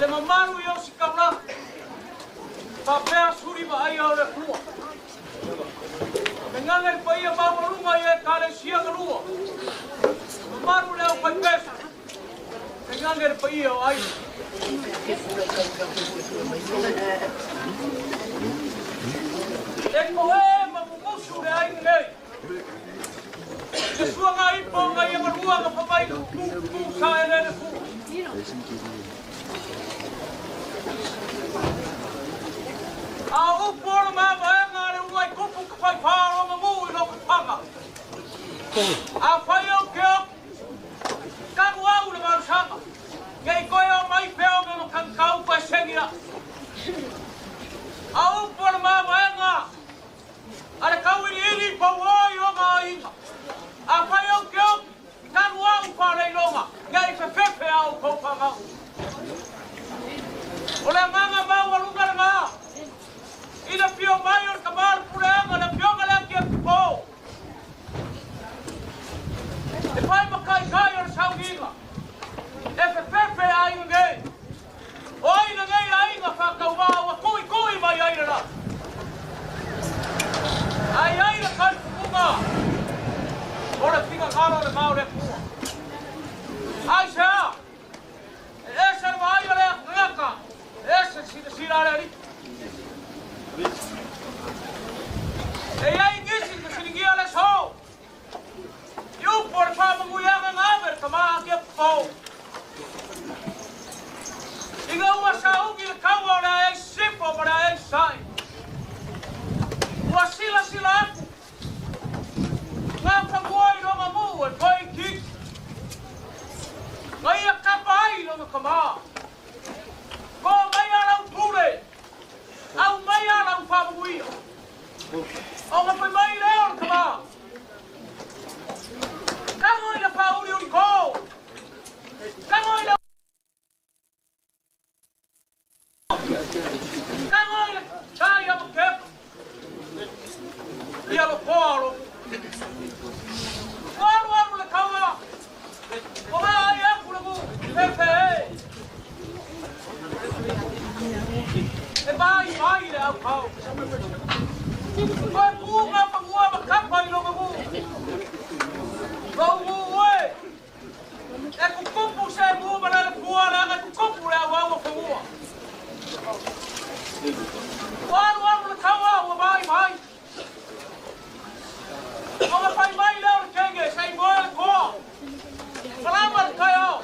Le mamalu i ositaulaga faapea suli vaaia o le Atua. Tainane le paia maualuga i Ekalesia galua, mamalu le aufaipesu, tainane le paia o aiga. E koe ma mumusu le aiga nei. I le suaga ipo o ngai agalua na famai ku ku sa elele fua. A o upu o le mavaega a le uluai tupu ka fai fā o lona mu i lona paga. Afai ou te oki, talu au le malusaga, ne i toe oo mai pea o me matagitau toe seni ai. A o upu o le mavaega a le tauiliili pauo i ona aiga, afai ou te oki, talu au faaleiloga, ne i fefefe a outou fanau. O le agaga maualuga lena i le afio mai o le tama o le puleaga, le afioga lea Tiakipo, e fai ma taitai o le sauniga, e fefefe aiga nei. O ai lenei aiga faatauvaa ua tuitui mai ai le la? A i ai le talitonuga o le finagalo o le ma o le Atua. Aisea? E ese le vaai a le tagata, e ese le silasila a le Alii. E i ai nisi na fesiligia le aso i upu o le faamanuiaga na ave i le tama a Tiakopo. Ina ua sauni le taua o le ae sisifo ma le ae sasae, ua silasila atu ngā fanua i lona nuu e toe itiiti, na ia kapa ai lona tama. Kō mai a lau pule, au mai a lau faamanuia. Ona fai mai lea o le tama, Tago i le whāuriuri kō, tago i le tago i le tai a Makepa, ia lokoa o lo Ua alualu le taua, ua vaai atu le mu, fefe e. E mai mai le aukao. Toe pū ngā fanua ma kapa i lona mu. Lou mu e, e kukupu se mu ma lele pua leaga e kukupu le auau o fanua. Ua alualu le taua ua mai mai. Ona fai mai lea o le kenge se i moe le toa. Malama le taeao.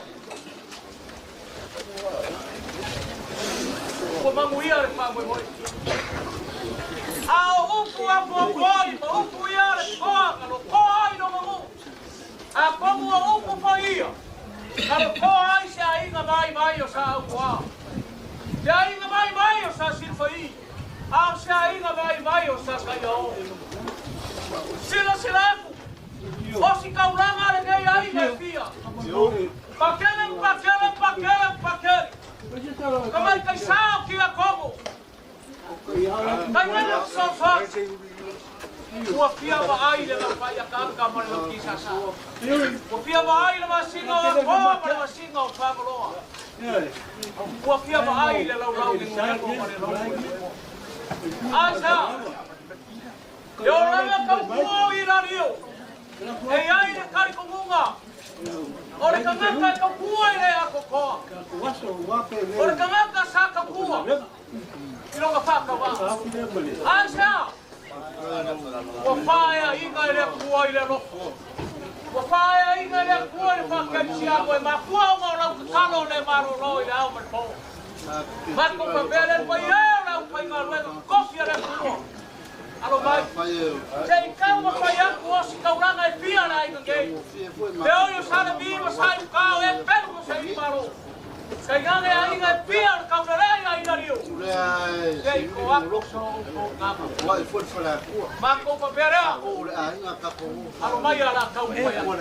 Ua manuia le faamoemoe. A o upu a Puapua ma upu ia le toa na lotoa ai lona nuu. Atonu o upu foi ia na lotoa ai se aiga vaivai o Sa Aumoa. Se aiga vaivai o Sa Silfaii, a o se aiga vaivai o Sa Kaiaoo. Silasila atu, o si taulaga lenei aiga e fia. Pakele, pakele, pakele, pakele. Ka mai kai sa o Kiakomo. Kai mele o fesoasoani. Ua fia vaai le laupai akaaka ma le laukīsāsā. Ua fia vaai le masina o Akoa ma le masina o Fagaloa. Ua fia vaai le laulau legoego ma le loulegoego. Aisea? E olaga tautua o Ilalio. E i ai le talitonuga o le tagata e tautua i le atoatoa. O le tagata sa tautua i lona faatauvaa. Aisea? Ua faeaina e le Atua i le alofa. Ua faeaina e le Atua i le faakerisiano e mafua ona o lau tatalo le malolo i le ao ma le po. Matou faapea le paia e o le aufaigaluega totofi a le Atua. Alo mai, se i tau ma fai atu o si taulaga e fia le aiga nei. Te oi o Salemi ma sa i uka o e pelu ma sa i malo. Tainane aiga e fia o le taulelea ia Ilariu. Se i ko atu so outou gaga. Matou faapea lea, alo mai a la tau mai atu.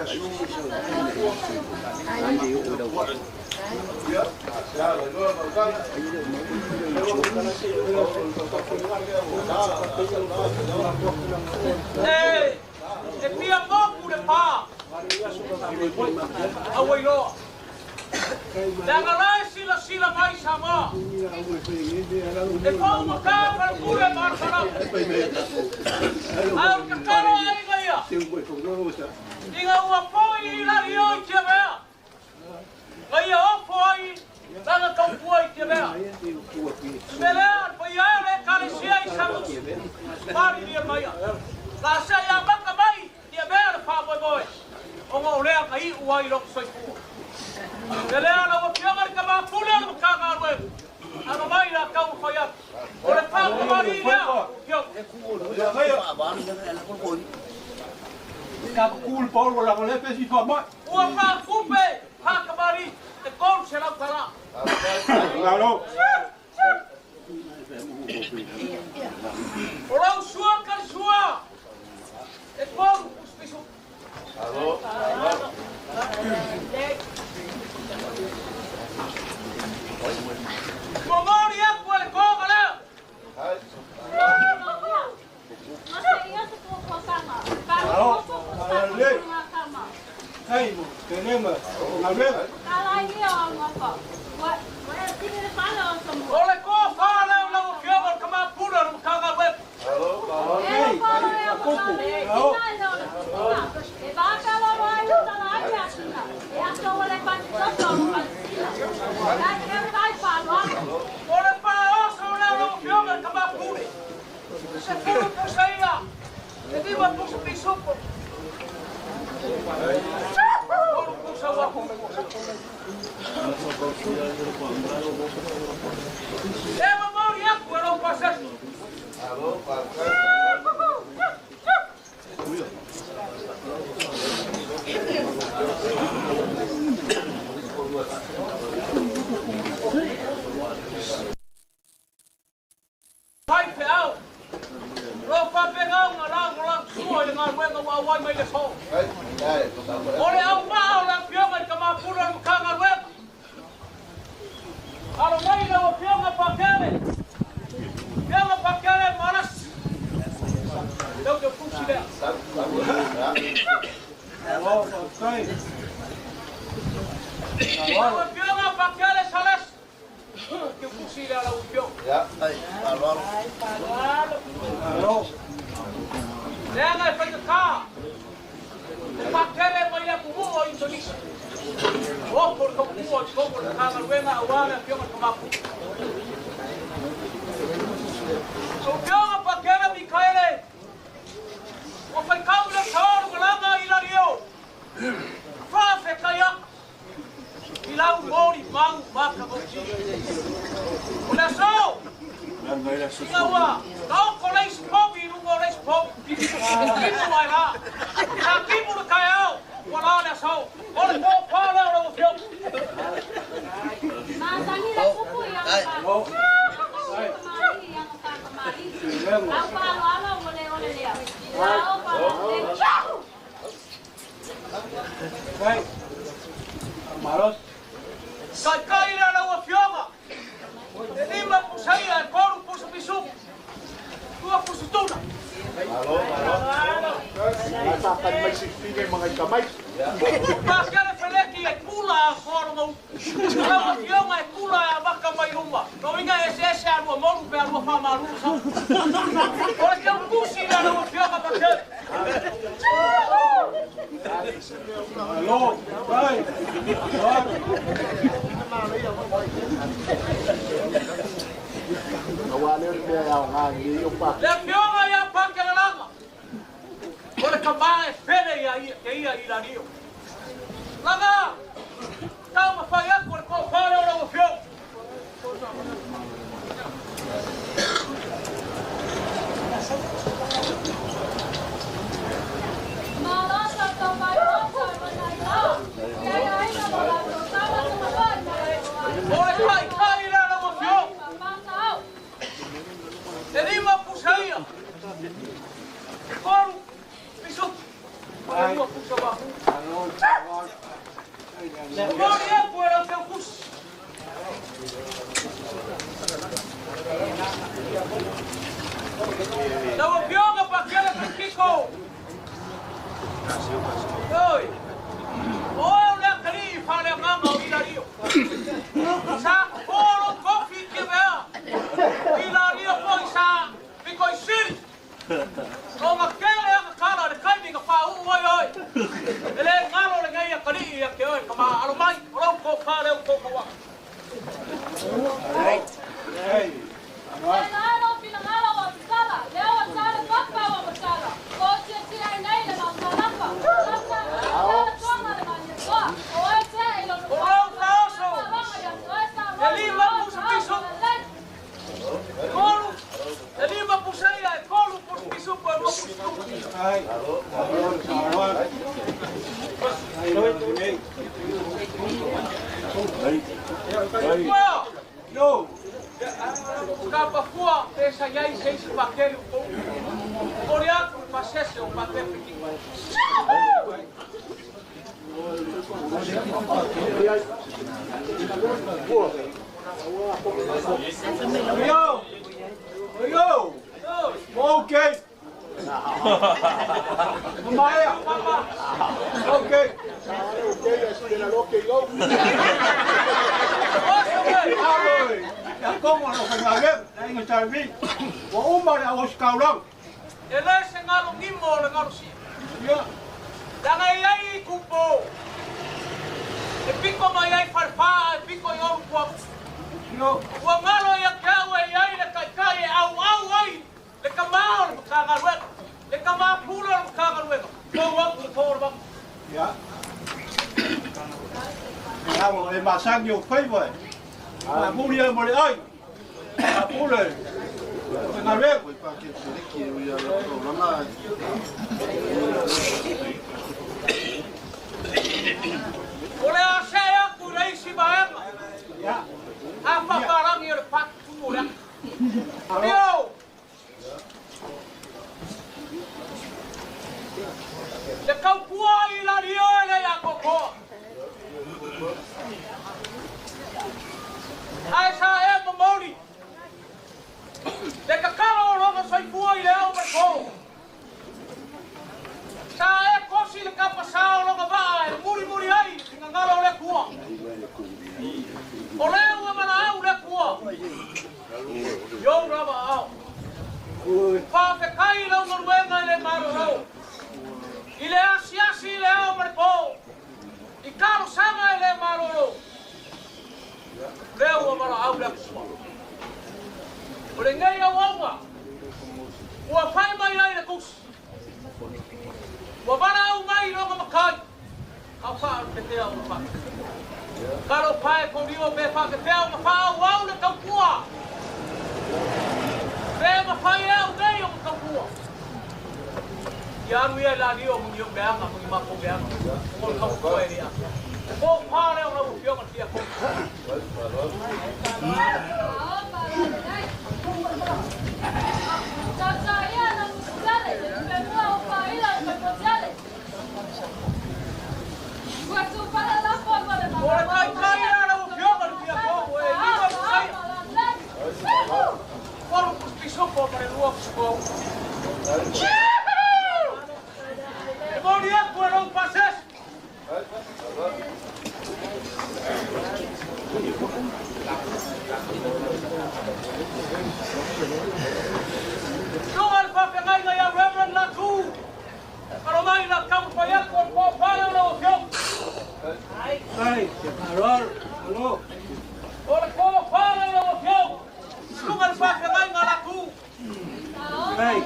E fia moku le pā. Auai loa. Leaga la e sila. silasila mai Samoa. E faugata falepule ma le fanau. Ae o le tatalo a aiga ia, ina ua foi i lagi o i Tiavea, ma ia ofo ai lana tautua i Tiavea. Le mea lea, le paia e o le Ekalesia i Samusu, malilie maia, la se i amata mai Tiavea le faamoemoe, ona o lea na iu ai lou soifua. Le lea lau Afioga i le Tama Pule o le Matagaluega, alo mai la tau fai atu. O le faakamali lea, Afioga. Ua faatupe faakamali e $300. O lau sua talisua e 3 pusipisu. Momoli atu e le toga lea. O le tofa lea o lau Afioga o le Tama Pule o le Matagaluega. O le faaoso lea o lau Afioga i le Tama Pule. 10 pusa ia, e 5 pusa pisupo. 3 pusa uafu. E momoli atu e lou pasese. Faifeau, o lo o faapena ona lagolagosua i le galuega ua auai mai le aso. O le aumaa o le Afioga i le Tama Pule o le Matagaluega. Alo mai lau Afioga Pakele, Afioga Pakele Malasi, lau te pusi lea. Lau Afioga Pakele Salesi, te pusi lea lau Afioga. Leaga e faigata, e pakele mai le atunuu o Indonesia. Ofo le tautua i totonu o le Matagaluega aua le Afioga i le Tama Pule. Lau Afioga Pakele Mikaele, ua faitau i le sao le malaga i Lalio, faafetai atu i lau molimau matagofie. O le aso, ina ua taoto le isi povi i luga o le isi povi, e timu ai la. Sa timu le taeao, ua la le aso. O le tofa lea o lau Afioga. Taitai lea lau Afioga, e 5 pusa ia, e 3 pusa pisuku, 2 pusa tuna. Pakele feleki e kula a soa longa utu. Lau Afioga e kula e amata mai luma. No uiga e eseese a lua molu pe a lua faamalu sa. O le tautusi lea lau Afioga Pakele. Le Afioga ia Pakelelaga, o le tama e pele ia ia te ia i Lalio. Laga, taumafai atu o le tofa lea o lau Afioga. O le taitai lea lau Afioga, e 5 pusa ia, e 3 pisuku, ma le 2 pusa uafu. pā leo tō kawa. Kapafua pesa iai se isi pakele o kou. Kore aku pasese o patepe ki mai. Yo! Yo! Okay! Maya! Okay! E le se ngalo ngimo o le ngalo sia. Danga i ai i kupo. E piko mai ai wharwha, e piko i oru kua. Ua ngalo ia ke au e ai le kaikai e au au ai. Le kamao le mkangaluega. Le kamao pula le mkangaluega. Tō au le tō le wak. Ya. Ia e masangi o whaiwa. Ma muri ai mo le ai. Ma pule. O le a se aku reisi vaega. A whakarangi o le patu o le aka. Io! Le kaupua i la rio e le a kokoa. Ai sa e mamori. Le kakalo o ronga soifua i le au marko. Sa e kosi le kapasa o ronga vaa e muri muri ai i ngangalo o le kua. O leo ua mana au le kua. Iou rawa au. Whawhekai lau maruenga i le marorau. I le asiasi i le au marko. I karo sanga i le marorau. Leo ua mana au le kua. O le ngei au aunga, ua whai mai ai le kusi. Ua wara au mai ronga makai, au wha aru te tea o wha. Karo pae ko rio pe wha te tea o wha au au le taupua. Pe ma whai e au nei o taupua. I aru ia la rio mungi o meanga, mungi mako meanga. O le taupua e rea. Ko pāre o rau fionga tia ko. O le kai kai a rau fionga tia ko. E lima kusai. Koro kuspisopo mare lua kusko. E mori aku e rau pases. Tunga le whawhengainga ia Reverend Latu. Karo mai la kamu whai aku o pō whai o lau fionga. Ai, alo, alo. O le pō whai o lau fionga. Tunga le whawhengainga Latu. Ai.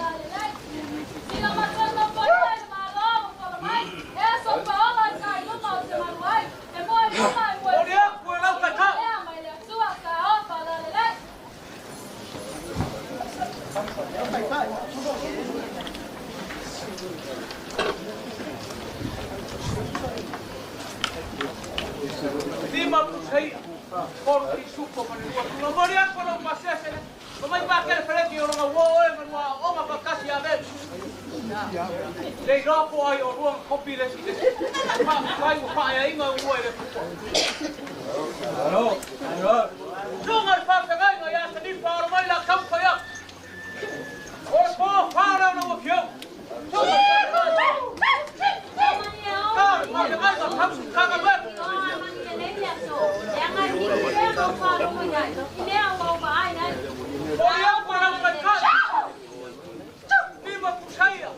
Ori aku e lau tata. Lima pusai, koro ki supo mani rua. Nga mori aku lau pasese. Nga mai pākere whereki o ronga uo oe manua o nga pakasi a velu. Le rapo ai o rua kopi le si le. Whai ua whaea inga ua e le pupua. Alo, alo. Tunga le whawhengainga ia Tanipa oro mai la kaupa ia. O le pō whārau na ua whiau. Tunga le whawhengainga. Ka le whawhengainga tausi kanga wera. O ia kwa rau kai kai. Lima pusaia.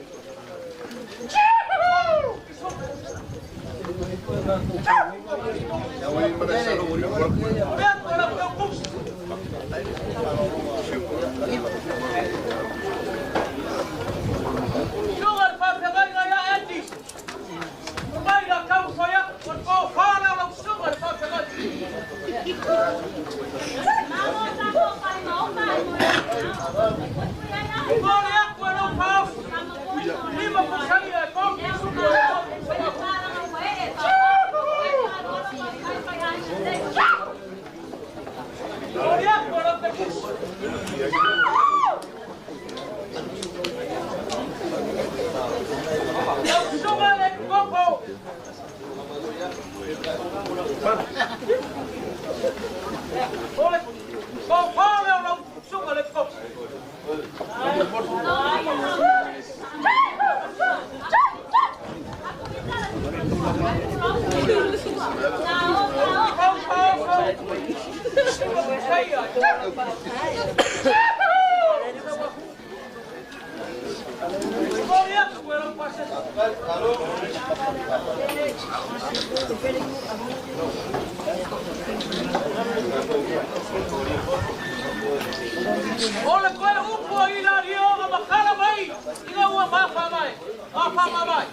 O le koe upu o ila rio a makala mai i ngā ua mafa mai, a whama mai.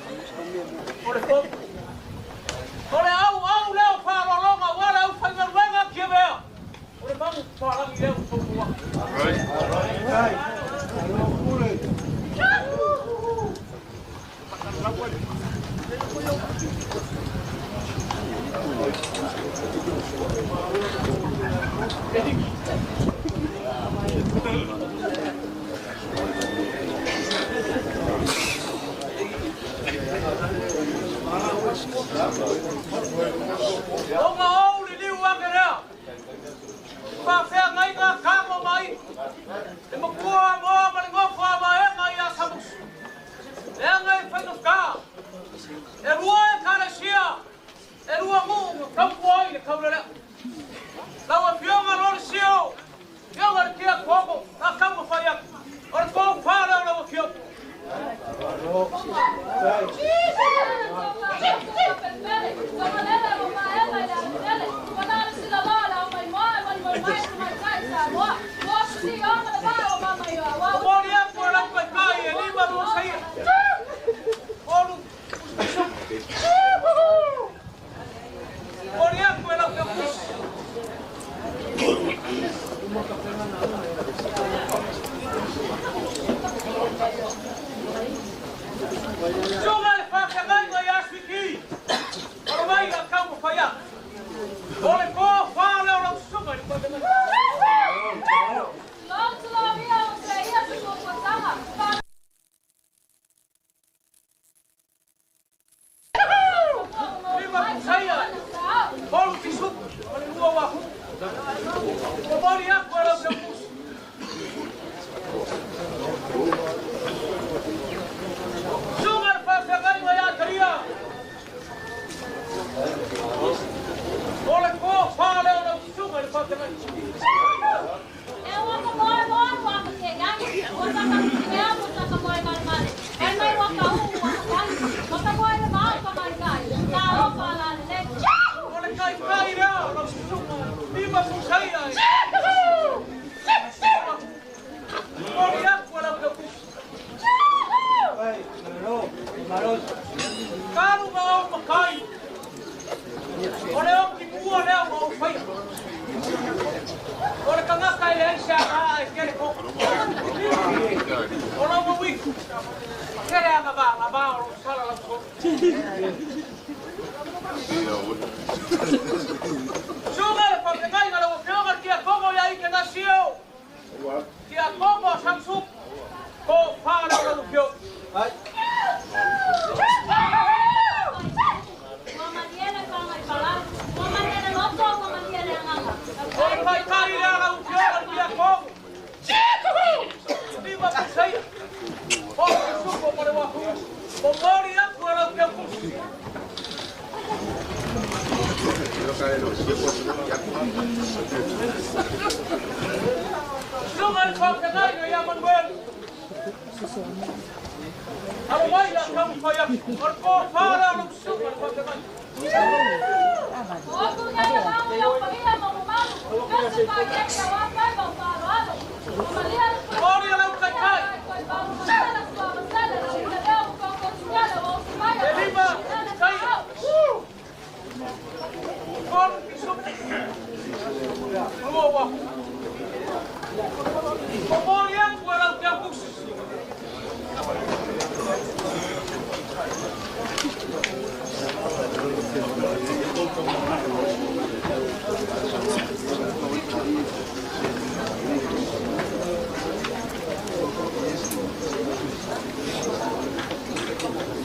O le koe. O le au au leo whaalolonga, wale au whaingaluenga kia mea. O le mamu whaalangi leo sopua. O ngā au li liu ake rea. Whawhea ngai ngā kāmo mai. Le makua moa ma le ngofo a maenga i a samusu. Le anga i whainga E rua e karesia. E rua ngu taupua i le kaurere. Lau a fionga lori sio. Fionga le kia komo. Ngā kauma whai aku. O le kō whārau lau a fionga. Alo mai le a taumafai atu, o le tofa lea o lau susuga i le faafeagai. Momoli e lau taitai, e lima saia, tolu pisupu, lua uafu. Momoli atu e lau teapusi.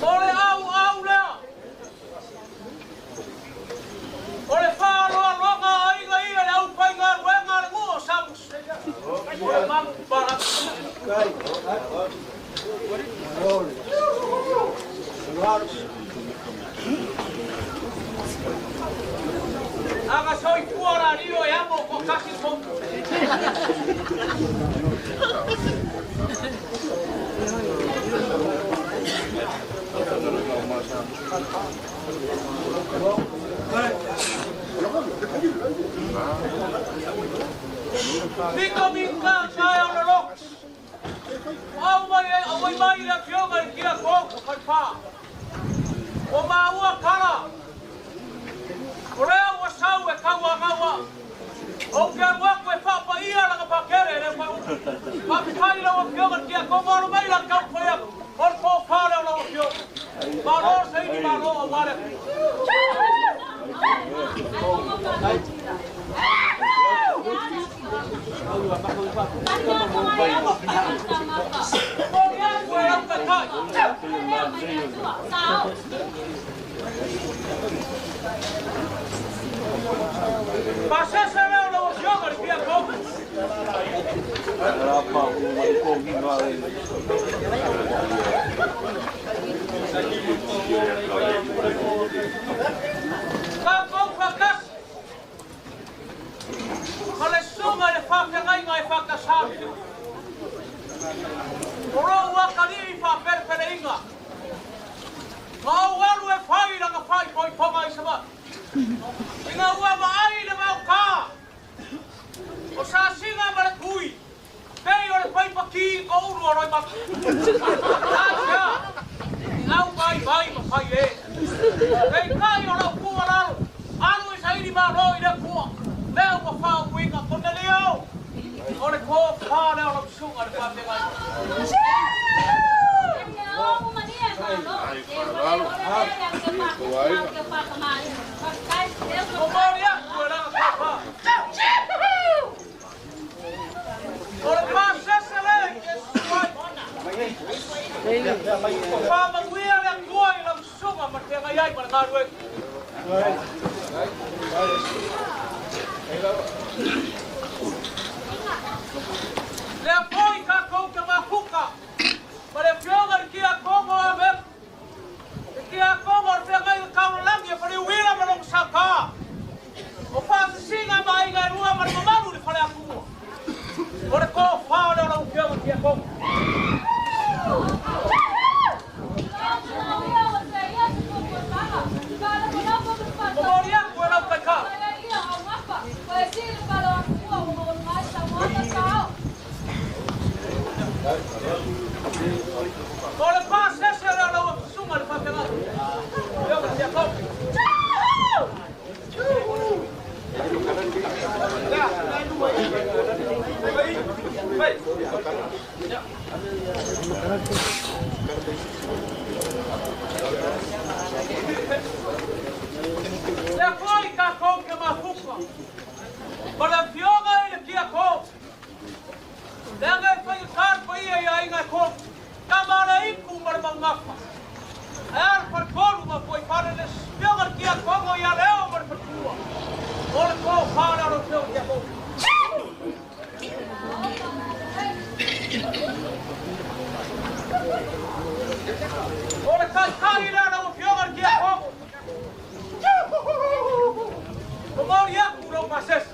O le ʻauʻau lea, o le faaaloaloga a aiga ia i le aufaigaluega a le nuu o Samusu, o le malu palagi. Aga soifua la lio e amo toatasi le fono. Pito minga tae o le lotu. Ua au mai e auai mai le afioga i Tiakono Falepa. Ua maua tala, o lea ua sau e tauagau au. Ou te alu atu e faapaia lana pakele e le fai upu. Faafetai i lau afioga i le Tiakono, alo mai la taumafai atu, o le tofa lea o lau afioga. Malo le saini malo aua le Atua. Pasese lea o lau Afioga i le Tiakono. Tatou faatasi ma le Susuga i le Faafeagaiga e faatasalu. O lou atalii faapelepeleina, na ou alu e fai lana faaipoipoga i Savaii, ina ua vaai le maota o Sasina ma le Tui, pei o le paipa ki i ko ulu o Loimata. Aisea? I au vaivai ma fai e. Peitai o lau tuualalo, alu i saili malo i le Atua, lea ua faauuina Konelio, o le tofa lea o lau susuga i le faafeagaiga. Momoli atu e lana tofa. O le pasese lea i te susu ai. Ua faamanuia le Atua i lau susuga ma le feagai ai ma le galuega. Lea foi tatou te mafuta ma le Afioga i le Tiakono o Amerika, le Tiakono o le Feagaiga Taulalangi a Faleuila ma lona Sata, o Faasisiga ma Aiga e Lua ma le mamalu i le Faleatua. O le tofa lea o lau Afioga i le Tiakono. Momoli atu e lau Taitai. O le pasese lea o lau Susuga i le Faafeagai, Afioga i le Tiakono. Lea foi tatou te mafuta ma le Afioga i le Tiakono. Leaga e faigata le paia i aiga e tolu, tama a le Aitu ma le Maugafa. Ae a le faletolu ma Fuaifale le Afioga i le Tiakono ia Leo ma le faletua. O le tofa lea o lau Afioga Tiakono. O le taitai lea lau Afioga i le Tiakono. Momoli atu lau pasese.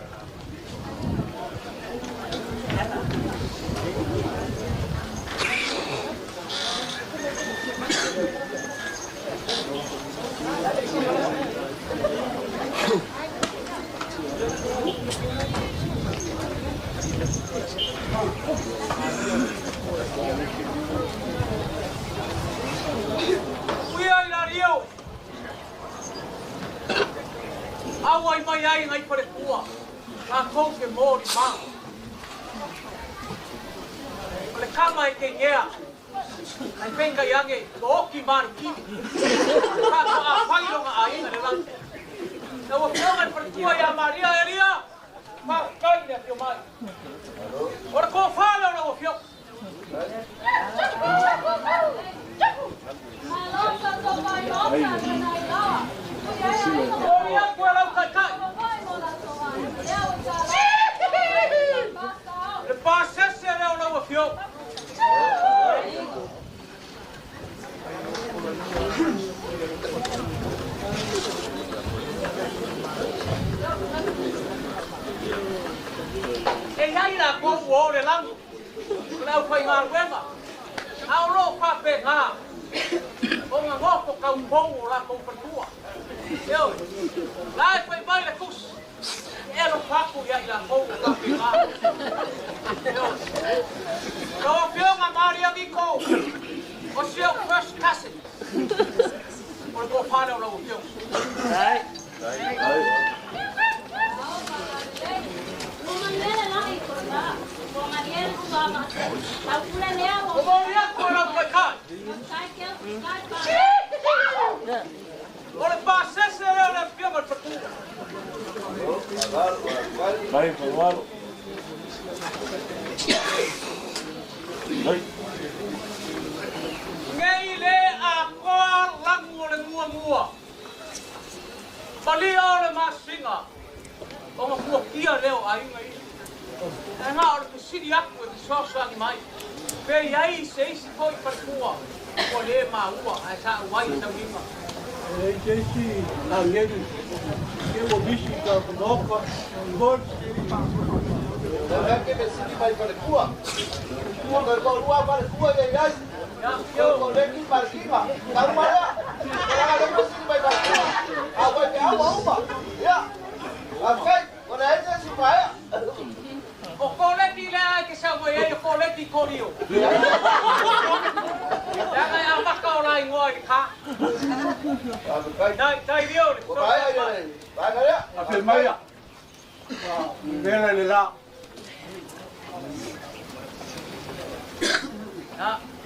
Uia i la rio. Auai mai ai ngai falekua, latou te molimau. O le kama e keigea, ai fengai age ua oki malikini. Faatoa fai lona aiga i le lagi. Lau Afioga i le faletua ia Maria Elia, faafetai i le afio mai. O le tofa lea o lau Afioga. Momoli atu e lau Taitai le pasese lea o lau Afioga. E i ai latou ua o le lagi o le aufaigaluega, a o lo o faapena ona nofo taupou o latou faletua. Ioe, la e fai mai le tusi, e alofa atu ia i latou o faapena. Ioe. Lau Afioga Maria Niko, o si ou first cousin, o le tofa lea o lau Afioga. Momoli atu e lau Taitai. O le pasese lea o le Afioga i le Faletua. Nei le atoa lagu o le muamua. Malia o le masina ona fuatia lea o aiga ia. Ae na o le fesili atu e fesoasoani mai, pe i ai se isi foi faletua ua le maua ae sa auai i tauniga. E leai se isi agelu ke ua misi i ka maoka Lord. Lea ke fesili mai faletua. Ua toe toalua faletua ia i ai. Toe koleki ma le kina. Talu mai lea. Leaga lea fesili mai faletua. A ua te au uma. Ia. Faafetai. Ua leai se isi maea. O koleki lea e te sau mai ai o koleki Korio. Leaga e amata o la igoa i le ka. Faafetai. Tai, tai rio le Ua maea ia le vaega lea. Afe mai a. Vela le la.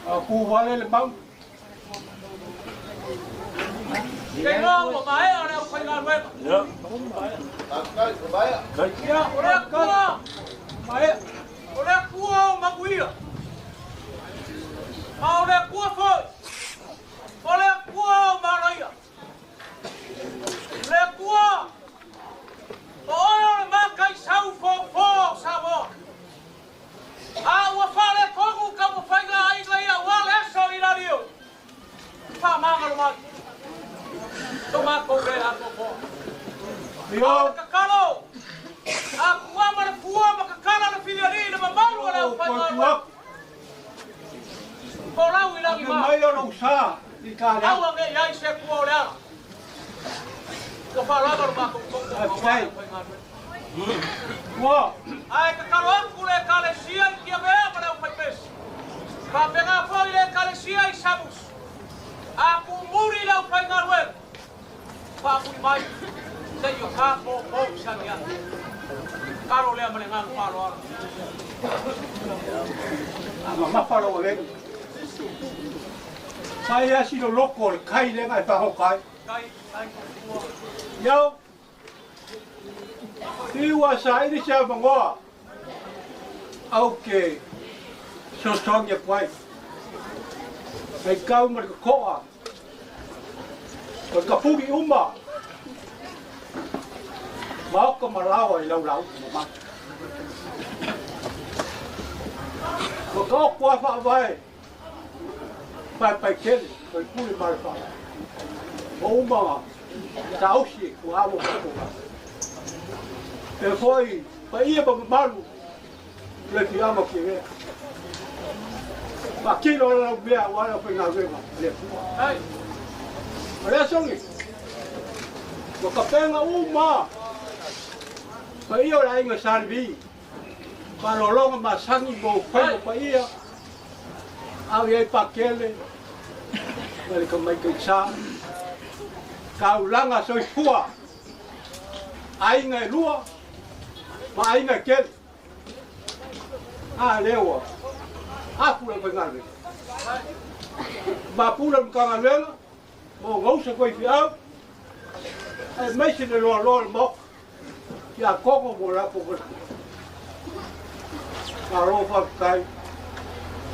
A ku wale le mau. Kei loa ua maea le aufaigaluega. Faafetai. Ua maea. Ia, O le Atua, maea. o le Atua o manuia. Ma o le Atua foi, o le Atua o manaia. Le Atua, o oe o le makaisau fofo o Samoa. A ua faaletonu taumafaiga a aiga ia aua le aso i Lalio. Faamagalo mai. So matou le atoatoa. A o le tatalo, a tuama le fua ma tatala le filialii i le mamalu o le aufaigaluega. Folau i lagi ma. Mai o lou sa i ka le. Aua ne i ai se Atua o le ala. Ua faalava lo matou toto aua le aufaigaluega. Ua. Ae tatalo atu le Ekalesia i Tiavea ma le aufaipesi. Faapena foi le Ekalesia i Samusu. A tumuli le aufaigaluega, faamuli mai seia faapopo i Saniata. Tatalo lea ma le agaga faaaloalo. A mamafa lou avega. Sai asi lo loko o le kai lea e whahoka ai. Tai, tai, tua. Iau, Tiu a saili se avanoa au ke fesoasoani atu ai. Ai kau ma le koko'a, o le kapuli uma, maoka ma laoa i lau lauga mamalu. Ua taoto lava faavae paepae tele o le pule ma le faavae. O uma saausi e tua'a ua tatou. E foi paia ma mamalu le afioaga o Tiavea. Faatino lau mea aua le aufaigaluega a le Atua. O le aso lenei, ua tapena uma paia o le aiga Sa Levi, faaaloaloga masani ma ou faiva paia, a o i ai Pakele ma le Tamaita Sa, taulaga soifua, aiga e lua ma aiga e tele. A lea ua afu le aufaigaluega. Mapu le Matagaluega ma ona uso faifeau, aemaise le loaloa o le Maota, tiakono mo le latou faletua. Malo faafetai.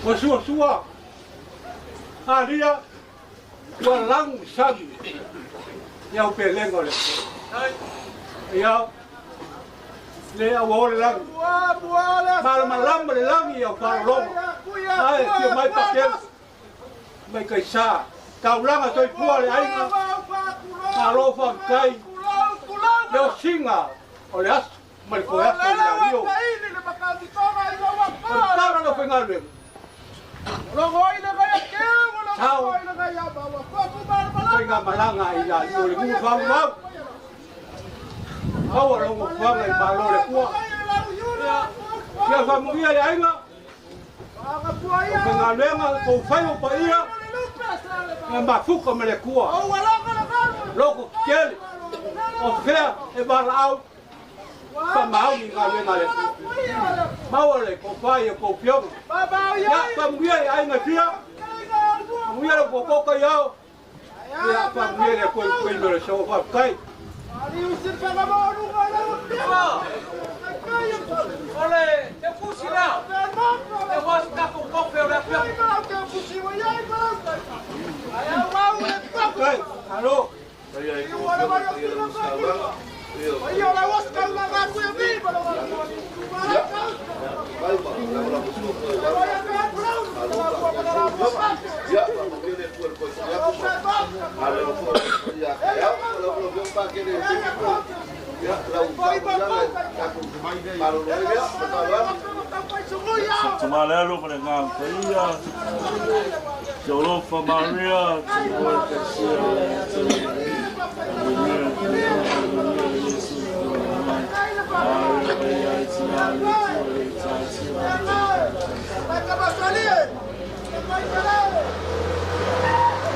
Ua suasua alia ua lagu sami i au pelega o le Atua. Ia le aua o le lagi. Malamalama le lagi i au faalologa. Ae fia mai Pakele mai Kaisa. Taulaga soifua le aiga. Malo faafetai. Le osiga o le aso ma le toe aso i la Io. O le tala le aufaigaluega. Sao faigamalaga i la Io le nuu faamamau. Maua lou nofoaga i Malo le Atua. Ia faamuia le aiga. Aufaigaluega, tou faiva paia, ia mafuta ma le Atua. Loto tetele, o fea e valaau faamaoni i galuega a le Atua. Maua le tofa i a outou afioga. Ia faamanuia i aiga e fia, faamanuia lau potoka i ao, ia faamanuia le Atua i taimi o le aso. Faafetai. O le teufusi lea, e ua se tatou tofe o le afioga. Faafetai. Malo. Tamalelo ma le agaga paia, te alofa Maria, te moe kasia te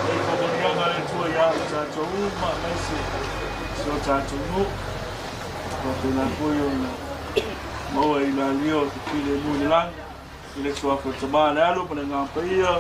Nei faamanuiaga a le Atua ia tatou uma aemaise si o tatou nuu, faapena foi ona maua i lalia o te filemu i le lagi, i le Suafa o le Tama, le Alo ma le Agaga Paia.